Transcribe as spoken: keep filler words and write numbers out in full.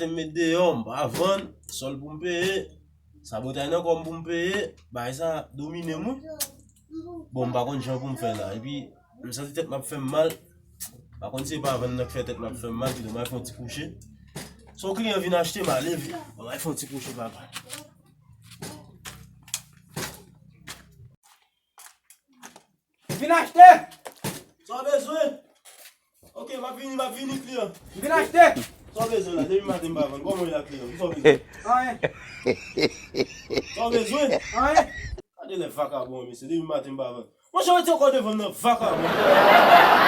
M met deyò, m pa vann, sòl pou m peye. Sabotay nan kò m pou m peye. Bagay sa domine m, wi. Bon, m pa konn jan pou m fè la. Epi, m santi tèt m ap fè m mal. M pa konn si se pa vann nan k fè tèt m ap fè m mal, kidonk m al fè yon ti kouche. Si yon kliyan vin achte, m ale vit. Bon, m al fè yon ti kouche, papa. Vin achte! Sa w bezwen? Ok, m ap vini, m ap vini, kliyan. Vin achte! Sa w bezwen la? Depi maten m pa vann. Kòman w ye la, kliyan? Sa w bezwen? Anyen. Sa w bezwen? Anyen. Gade lè vakabon, mesye. Depi maten m pa vann. Monchè, w mete yon kò devan m nan, vakabon.